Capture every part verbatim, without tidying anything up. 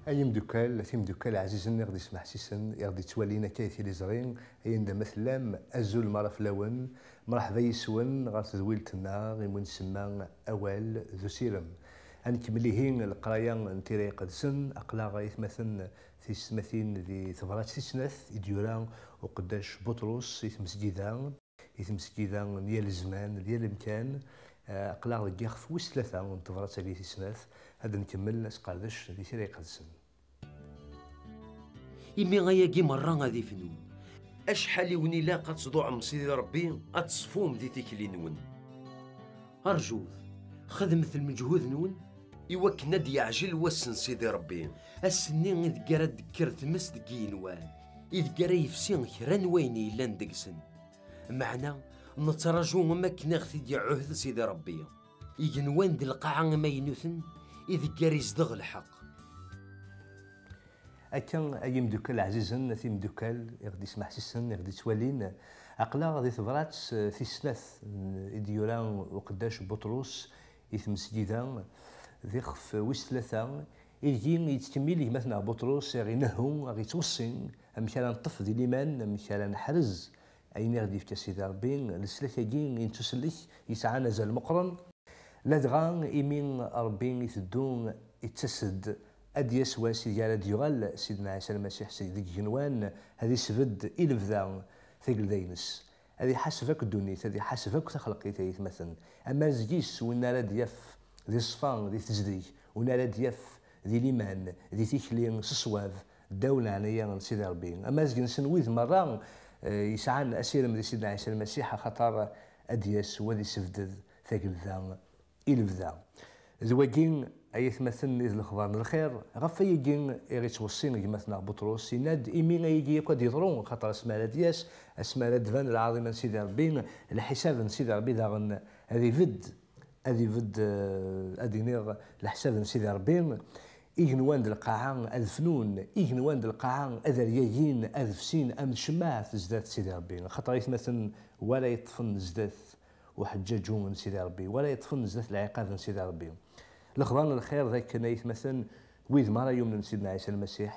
Ay imdukkal, a timdukkal ɛzizen i ɣ-d-ismeḥsisen, i ɣ-d-ittwalin akka i tiliẓri, ay anda ma tellam, azul mara fell-awen, mreḥba yis-wen ɣer tedwilt-nneɣ i win nsemma Awal d Usirem. Ad nkemmel ihi leqraya n Tira Iqedsen, aql-aɣ aytmaten tiyessetmatin di tebrat tis snat i d-yura uqeddac Buṭrus i tmesgida, i tmesgida n yal zzman, n yal amkan. Eh, aql-aɣ deg yixef wis tlata n tebrat-agi tis snat, ad nkemmel asqerdec di Tira Iqedsen. Imi ayagi merra ad ifnu, acḥal i wen-ilaq ad tḍuɛem Sidi Ṛebbi, ad teṣfum di tikli-nwen. Rjut, xedmet lmeǧhud-nwen, i wakken ad d-yeɛjel wass n Sidi Ṛebbi, ass-nni ideg ara d-tekker tmes deg yigenwan, ideg ara yefsi kra n wayen yellan deg-sen. Meɛna, nettraǧu am akken i ɣ-t-id-iɛuhed Sidi Ṛebbi. Igenwan d lqaɛa imaynuten ideg ara izdeɣ lḥeqq. Akka, ay imdukkal ɛzizen, a timdukkal i ɣ-d-ismeḥsisen, i ɣ-d-ittwalin, aql-aɣ di tebrat, eh, tis snat, mm, i d-yura uqeddac Buṭrus i tmesgida, d ixef wis tlata, ideg yettkemmil gma-tneɣ Buṭrus, i ɣ-inehhu, i ɣ-ittweṣṣi, amek ara neṭṭef di liman, amek ara neḥrez ayen i ɣ-d-yefka Sidi Ṛebbi, leslak-agi i nettusellek yesɛan azal meqqren. Ladɣa imi Ṛebbi iteddu, ittas-d, ad d-yas wass ideg ara d-yuɣal Sidna Ɛisa Lmasiḥ si, deg igenwan, ad isbedd i lebda tagelda-ines. Ad iḥaseb akk ddunit, ad iḥaseb akk taxelqit, ay atmaten. Amazeg-is win ara d-yaf di ṣṣfa, di tezdeg, win ara d-yaf di liman, di tikli, s ṣṣwab, ddaw leɛnaya n Sidi Ṛebbi. Amazeg-nsen wid merra, eh, yesɛan asirem di Sidna Ɛisa Lmasiḥ, axaṭer ad d-yas u ad isebded tagelda i lebda. D wagi, ay atmaten, i d lexbar n lxir, ɣef ayagi i ɣ-ittweṣṣi gma-tneɣ Buṭrus, yenna-d, imi ayagi akk ad d-yeḍru, axaṭer asmi ara d-yas, asmi ara d-tban lɛaḍima n Sidi Ṛebbi, lḥisab n Sidi Ṛebbi daɣen ad ibedd, ad ibedd, eh, ad iniɣ, leḥsab n Sidi Ṛebbi, igenwan d lqaɛa ad fnun, igenwan d lqaɛa ad ryagin, ad fsin am tcemmaɛt zdat Sidi Ṛebbi, axaṭer aytmaten wala yeṭṭfen zdat uḥeǧǧaǧu n Sidi Ṛebbi, wala yeṭṭfen zdat lɛiqab n Sidi Ṛebbi. Lexbar n lxir d akken, ay atmaten, wid mara yumnen Sidna Ɛisa Lmasiḥ,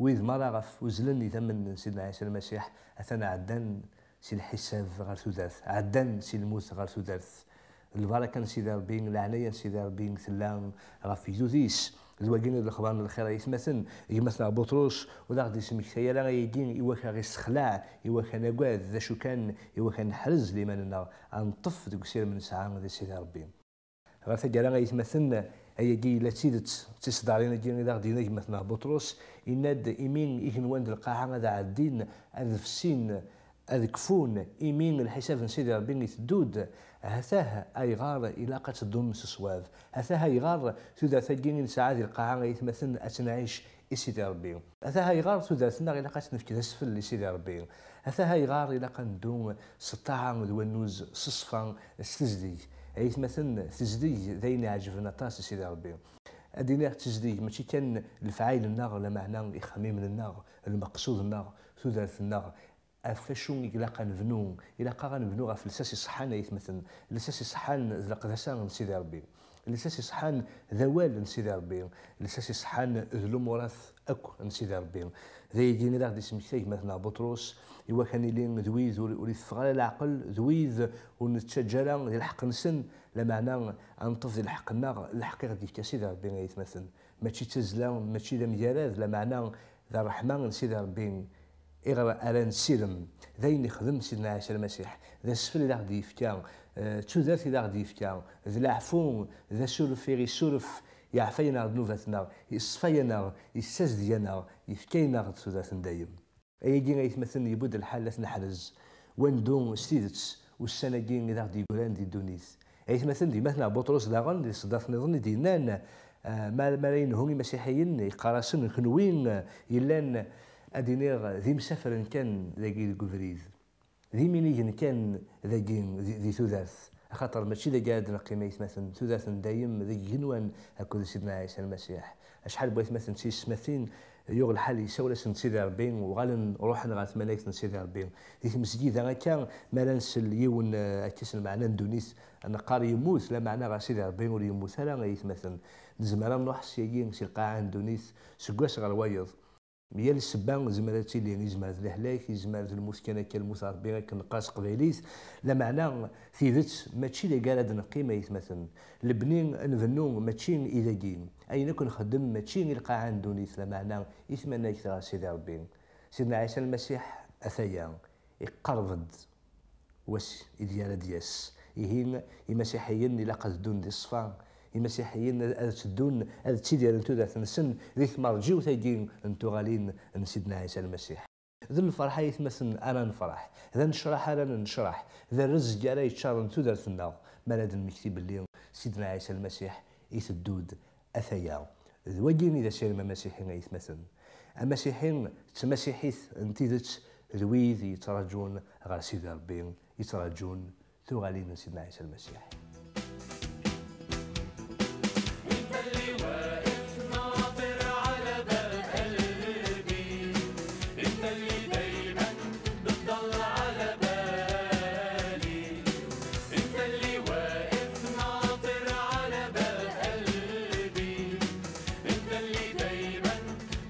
wid mara ɣef uzzlen idammen n Sidna Ɛisa Lmasiḥ, atan ɛeddan si lḥisab ɣer tudert, ɛeddan si lmut ɣer tudert. Lbaraka n Sidi Ṛebbi, leɛnaya n Sidi Ṛebbi tella ɣef yigdud-is. D wagi i d lexbar n lxir, ay atmaten, gma-tneɣ Buṭrus ur aɣ-d-ismektay ara ayagi i wak aɣ-issexlaɛ, i wak ad nagad, d acu kan, i wak ad neḥrez liman-nneɣ, ad neṭṭef deg usirem nesɛa di Sidi Ṛebbi. Ɣer taggara, ay atmaten, ayagi yella d tidet, d tiseddarin-agi i d aɣ-d-yenna gma-tneɣ Buṭrus, yenna-d, imi igenwan d lqaɛa ad ɛeddin, ad fsin, ad kfun, imi lḥisab n Sidi Ṛebbi iteddu-d, hatah ayɣer ilaq ad teddum s ṣṣwab, hatah ayɣer tudert-agi i nesɛa di lqaɛa, ay atmaten, ad tenɛic i Sidi Ṛebbi. Ata ayɣer tudert-nneɣ ilaq ad tt-nefk d asfel i Sidi Ṛebbi. Ata ayɣer ilaq ad neddu s ṭṭaɛa d wannuz, s ṣṣfa, s tezdeg. Ay atmaten, tezdeg d ayen iɛeǧben aṭas i Sidi Ṛebbi. Ad d-iniɣ tezdeg mačči kan lefɛayel-nneɣ, lameɛna ixemmimen-nneɣ, lmeqsud-nneɣ, tudert-nneɣ, ɣef wacu i ilaq ad nebnu? Ilaq-aɣ ad nebnu ɣef lsas iṣeḥḥan, ay atmaten. Lsas iṣeḥḥan d leqdasa n Sidi Ṛebbi. Lsas iṣeḥḥan d awal n Sidi Ṛebbi. Lsas iṣeḥḥan d lumurat akk n Sidi Ṛebbi. D ayagi i d aɣ-d-ismektay gma-tneɣ Buṭrus, i wak ad nili d wid ur, ur iteffeɣ ara leɛqel, d wid ur nettaǧǧa ara di lḥeqq-nsen, lameɛna ad neṭṭef di lḥeqq-nneɣ, lḥeqq i ɣ-d-yefka Sidi Ṛebbi, ay atmaten. Mačči d tazzla, mačči d amgarad, lameɛna d ṛṛeḥma n Sidi Ṛebbi iɣer ara nessirem. D ayen ixdem Sidna Ɛisa Lmasiḥ, d asfel i d aɣ-d-yefka, eh, d tudert i d aɣ-d-yefka, d leɛfu, d asuref i ɣ-isuref, yeɛfa-yaneɣ ddnubat-nneɣ, yeṣfa-yaneɣ, yessazdeg-aneɣ, yefka-yaneɣ-d tudert n dayem. Ayagi, ay atmaten, yewwi-d lḥal ad t-neḥrez, wa neddu s tidet ussan-agi i d aɣ-d-yeggran di ddunit. Ay atmaten, d gma-tneɣ Buṭrus daɣen, di tseddart nniḍen i d-yennan, ah, ma, mi ara yenhu imasiḥiyen, yeqqar-asen, kenwi, ah, yellan, ad iniɣ, d imsafren kan dagi deg ubrid. D iminigen kan dagi di, di tudert. Axaṭer mačči dagi ara d-neqqim, ay atmaten, tudert n dayem deg igenwan akked Sidna Ɛisa Lmasiḥ. Acḥal n waytmaten d tiyessetmatin Yuɣ lḥal, yessawel-asen-d Sidi Ṛebbi, uɣalen ruḥen ɣer tmanegt n Sidi Ṛebbi. Di tmesgida akka, mi ara nsel yiwen, eh, akka s lmeɛna n ddunit, neqqar yemmut, lameɛna ɣer Sidi Ṛebbi ur yemmut ara, ay atmaten. Nezmer ad nruḥ syagi si lqaɛa n ddunit, seg wass ɣer wayeḍ. Yal ssebba tezmer ad tili, yezmer d lehlak, yezmer d lmut kan akka, lmut n Ṛebbi akken neqqar s teqbaylit. Lameɛna tidet mačči dagi ara d-neqqim, ay atmaten. Lebni nbennu mačči i dagi. Ayen akk nxeddem mačči i lqaɛa n ddunit, lameɛna i tmanegt ɣer Sidi Ṛebbi. Sidna Ɛisa Lmasiḥ ataya, iqerreb-d wass ideg ara d-yas. Ihi, imasiḥiyen ilaq ad ddun di ṣṣfa. Imasiḥiyen ad, ad tteddun, ad ttidiren tudert-nsen di tmerǧiwt-agi n tuɣalin n Sidna Ɛisa Lmasiḥ. D lferḥ, ay atmaten, ara nefreḥ, d anecraḥ ara nennecraḥ, d rrezg ara yeččaren tudert-nneɣ, mi ara d-nmekti belli Sidna Ɛisa Lmasiḥ iteddu-d ataya. D wagi i d asirem amasiḥi, ay atmaten. Amasiḥi d tmasiḥit n tidet d wid yettraǧun ɣer Sidi Ṛebbi, yettraǧun tuɣalin n Sidna Ɛisa Lmasiḥ. انت اللي واقف ناطر على باب قلبي، انت اللي دايما بتضل على بالي، انت اللي واقف ناطر على باب قلبي، انت اللي دايما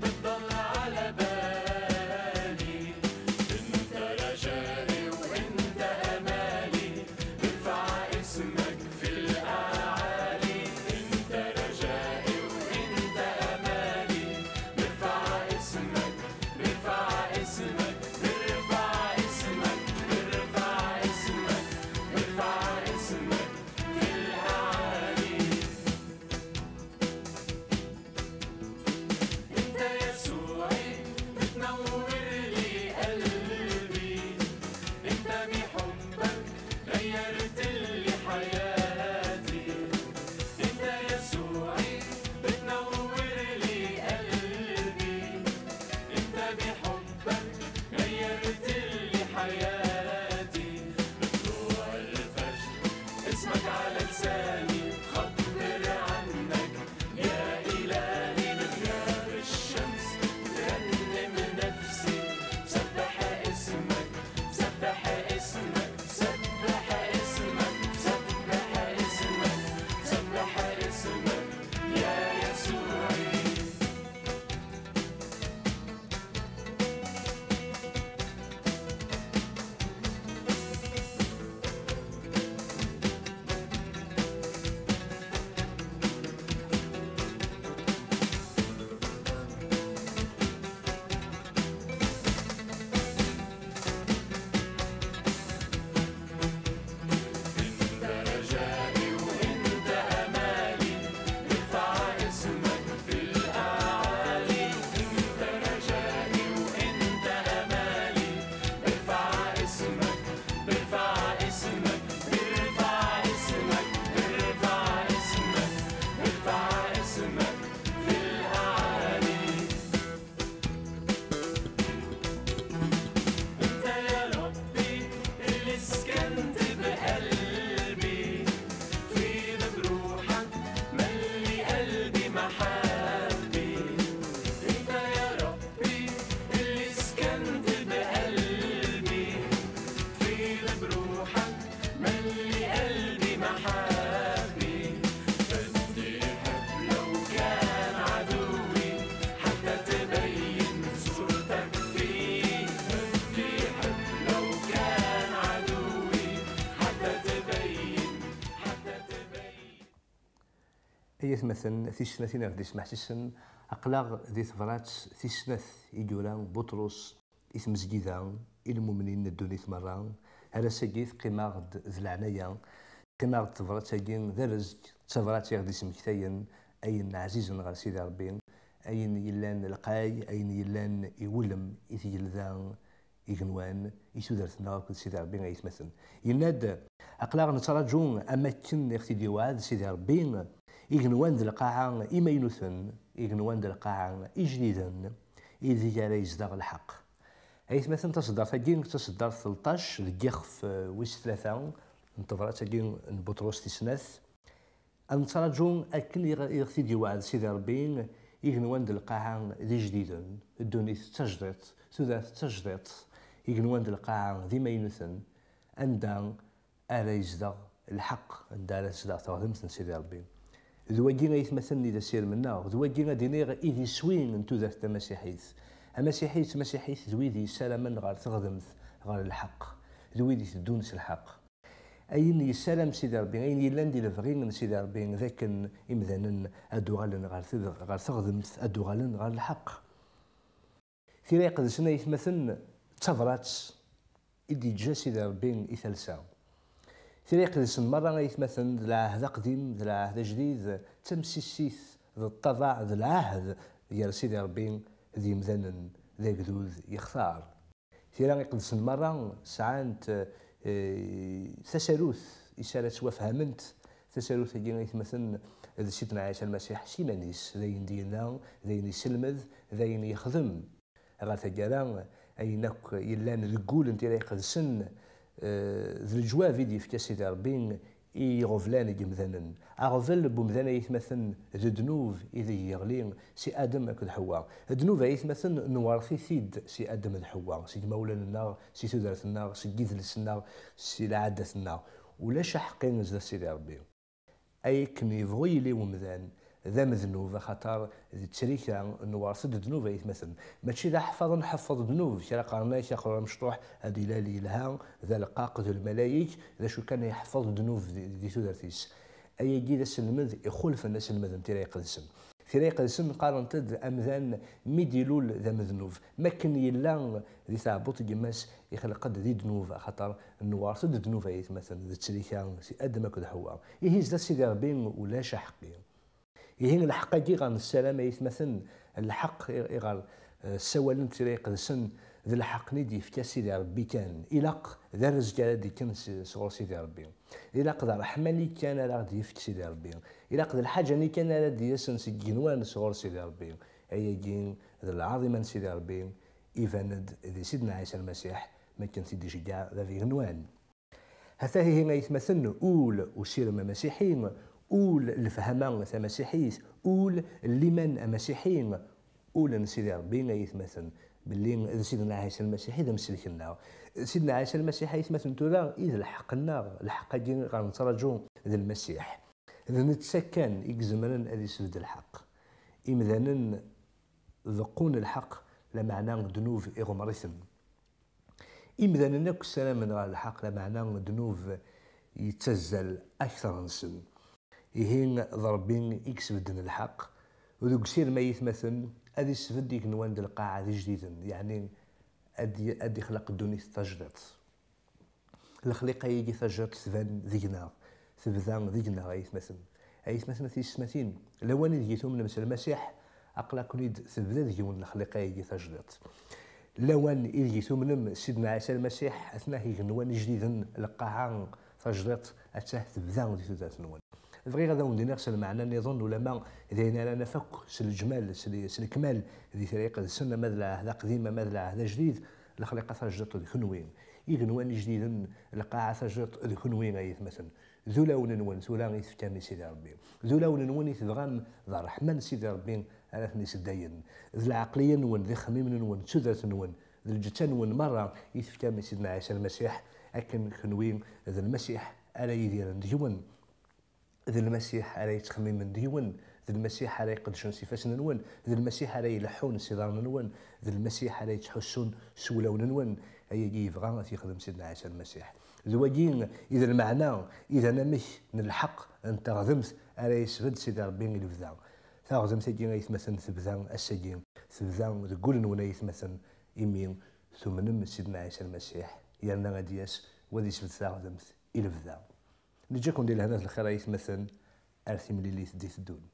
بتضل على بالي، انت رجائي وانت امالي، برفع اسمك في الاعالي، انت رجائي وانت امالي، برفع اسمك، برفع اسمك، برفع اسمك، برفع اسمك، برفع اسمك في الاعالي. انت يسوعي بتنور لي قلبي، انت بحبك غيرت لي حياتي، انت يسوعي بتنور لي قلبي، انت بحبك غيرت لي حياتي، بطلوع الفجر اسمك على لساني، خبر عنك يا إلهي من غياب الشمس، ترنم نفسي، سبح اسمك، سبح اسمك، سبح اسمك، سبح اسمك، سبح اسمك يا يسوعي. انت رجائي وانت امالي، برفع اسمك في الاعالي. انت رجائي وانت امالي، برفع اسمك، برفع اسمك، برفع اسمك، برفع اسمك، برفع اسمك في الاعالي. انت يا ربي اللي سكنت بقلبي، فيض بروحك، ملي قلبي محبي. انت يا ربي اللي سكنت بقلبي، فيض بروحك، ملي قلبي محبي. كنت يحب لو كان عدوي، حتى تبين صورتك فيه. كنت يحب لو كان عدوي، حتى تبين، حتى تبين. Ay atmaten, tis snat i ɣef d-ismeḥsisen, aql-aɣ di tebrat tis snat i yura Buṭrus i tmezgida, i lmumnin n ddunit merra. Ar ass-agi teqqim-aɣ-d d leɛnaya, teqqim-aɣ-d tebrat-agi d rrezg, d tabrat i ɣ-d-ismektayen ayen ɛzizen ɣer Sidi Ṛebbi, ayen yellan lqay, ayen yellan iwulem i tgelda, igenwan, i tudert-nneɣ akked Sidi Ṛebbi, ay atmaten. Yenna-d: "Aql-aɣ nettraǧu am akken i ɣ-t-id-yewɛed Sidi Ṛebbi, igenwan d lqaɛa imaynuten, igenwan d lqaɛa ijdiden, ideg ara yezdeɣ lḥeqq." Ay atmaten, taṣeddart-agi d taṣeddart tleṭṭac deg yixef, eh, wis tlata n tebrat-agi n Buṭrus tis snat. Ad nettraǧu akken i ɣ-, i ɣ-t-id-yewɛed Sidi Ṛebbi, Igenwan d lqaɛa d ijdiden, ddunit d tajdiṭ, tudert d tajdiṭ, igenwan d lqaɛa d imaynuten, anda ara yezdeɣ lḥeqq, anda ara tezdeɣ teɣdemt n Sidi Ṛebbi. D wagi ay atmaten i d asirem-nneɣ, d wagi ad iniɣ i d iswi n tudert tamasiḥit. Amasiḥi d tmasiḥit d wid yessaramen ɣer teɣdemt, ɣer lḥeqq, d wid iteddun s lḥeqq. Ayen yessaram Sidi Ṛebbi, ayen yellan di lebɣi n Sidi Ṛebbi, d akken imdanen ad uɣalen ɣer ted-, ɣer teɣdemt, ad uɣalen ɣer lḥeqq. Tira iqedsen ay atmaten d tabrat i d-yeǧǧa Sidi Ṛebbi i talsa. Tira iqedsen merra ay atmaten d lɛahd aqdim d lɛahd ajdid, d tamsissit d ṭṭabaɛ d lɛahd gar Sidi Ṛebbi d yemdanen, d agdud yextar. Tira iqedsen merra sɛant, eh, tasarut i s ara ttwafhament. Tasarut-agi ay atmaten d Sidna Ɛisa Lmasiḥ s iman-is, d ayen d-yenna, d ayen iselmed, d ayen yexdem. Ɣer taggara, ayen akk yellan deg wul n tira iqedsen, eh, d leǧwab i d-yefka Sidi Ṛebbi i iɣeblan n yemdanen. Aɣbel n umdan ay atmaten d ddnub ideg yeɣli si Adem akked Ḥewwa. Ddnub ay atmaten nwerret-it-id si Adem d Ḥewwa, seg imawlan-nneɣ, si tudert-nneɣ, seg yidles-nneɣ, si lɛadat-nneɣ. Ulac aḥeqqi zdat Sidi Ṛebbi. Akken yebɣu yili umdan, d amednub, axaṭer d ttrika nwerret-d ddnub ay atmaten. Mačči d aḥfaḍ nḥeffeḍ ddnub, kra qqaren-ak axur amecṭuḥ ad ilal yelha, d aleqqaq, d lmalayek, d acu kan iḥeffeḍ ddnub di, di tudert-is. Ayagi d aselmed ixulfen aselmed n tira iqedsen. Tira iqedsen qqarent-d amdan mi d-ilul d amednub. Makken yella di tɛebbuṭ n yemma-s, ixleq-d di ddnub, axaṭer newret-d ddnub ay atmaten, d ttrika si Adem akked Ḥewwa. Ihi zdat Sidi Ṛebbi ulac aḥeqqi. Ihi lḥeqq-agi ɣer nessaram ay atmaten, lḥeqq i, iɣer, eh, ssawalent tira iqedsen, d lḥeqq-nni d-yefka Sidi Ṛebbi kan. Ilaq d arrezg ara d-ikken s-, sɣur Sidi Ṛebbi. Ilaq d ṛṛeḥma-nni kan ara ɣ-d-yefk Sidi Ṛebbi. Ilaq d lḥaǧa-nni kan ara d-yasen seg igenwan sɣur Sidi Ṛebbi. Ayagi d lɛaḍima n Sidi Ṛebbi, iban-d di Sidna Ɛisa Lmasiḥ, mi akken t-id-iceggeɛ Bab igenwan. Hatah ihi ay atmaten, ul usirem amasiḥi, ul lefhama tamasiḥit, ul n liman amasiḥi, ul n Sidi Ṛebbi ay atmaten, belli d Sidna Ɛisa Lmasiḥ i d amsellek-nneɣ. Sidna Ɛisa Lmasiḥ ay atmaten tura i d lḥeqq-nneɣ, lḥeqq-agi ɣer nettraǧu d Lmasiḥ. D netta kan i izemren ad isbedd lḥeqq. Imdanen beqqun lḥeqq, lameɛna ddnub iɣemmer-iten. Imdanen akk ssaramen ɣer lḥeqq, lameɛna ddnub yettazzal akteṛ-nsen. Ihi d Ṛebbi i isbedden lḥeqq, deg usirem ay atmaten ad isbedd igenwan d lqaɛa d ijdiden, yeɛni ad, ad ixleq ddunit tajdiṭ. Lexliqa-agi tajdiṭ tban deg-neɣ, tebda deg-neɣ ay atmaten. Ay atmaten a tiyessetmatin, lawan ideg i tumnem s Lmasiḥ, aql-aken-id tebda deg-wen lexliqa-agi tajdiṭ. Lawan ideg i tumnem Sidna Ɛisa Lmasiḥ, atnah igenwan ijdiden, lqaɛa tajdiṭ, attah tebda di tudert-nwen. Bɣiɣ ad awen-d-iniɣ s lmeɛna nniḍen, ulama d ayen ara naf akk s leǧmal, s l-, s lekmal, di tira iqedsen, ama d lɛahd aqdim, ama d lɛahd ajdid, lexliqa tajdiṭ d kenwi. Igenwan ijdiden, lqaɛa tajdiṭ d kenwi ay atmaten. D ulawen-nwen tura i tefkam i Sidi Ṛebbi. D ulawen-nwen i tebɣam d ṛṛeḥma n Sidi Ṛebbi ara ten-iseddayen. D lɛeqliya-nwen, d ixemmimen-nwen, d tudert-nwen, d lǧetta-nwen merra i tefkam i Sidna Ɛisa Lmasiḥ, akken kenwi d Lmasiḥ ara yidiren deg-wen. D Lmasiḥ ara yettxemmimen deg-wen, d Lmasiḥ ara iqedcen s ifassen-nwen, d Lmasiḥ ara ileḥḥun s iḍarren-nwen, d Lmasiḥ ara yettḥussun s wulawen-nwen. Ayagi yebɣa ad t-yexdem Sidna Ɛisa Lmasiḥ. D wagi i d lmeɛna, i d anamek n lḥeqq n teɣdemt ara yesbedd Sidi Ṛebbi i lebda. Taɣdemt-agi ay atmaten tebda ass-agi, tebda deg wul-nwen ay atmaten, imi tumnem Sidna Ɛisa Lmasiḥ, yerna ad d-yas u ad isbedd taɣdemt i lebda. Neǧǧa-ken di lehna d lxir ay atmaten, ar timlilit d-iteddun.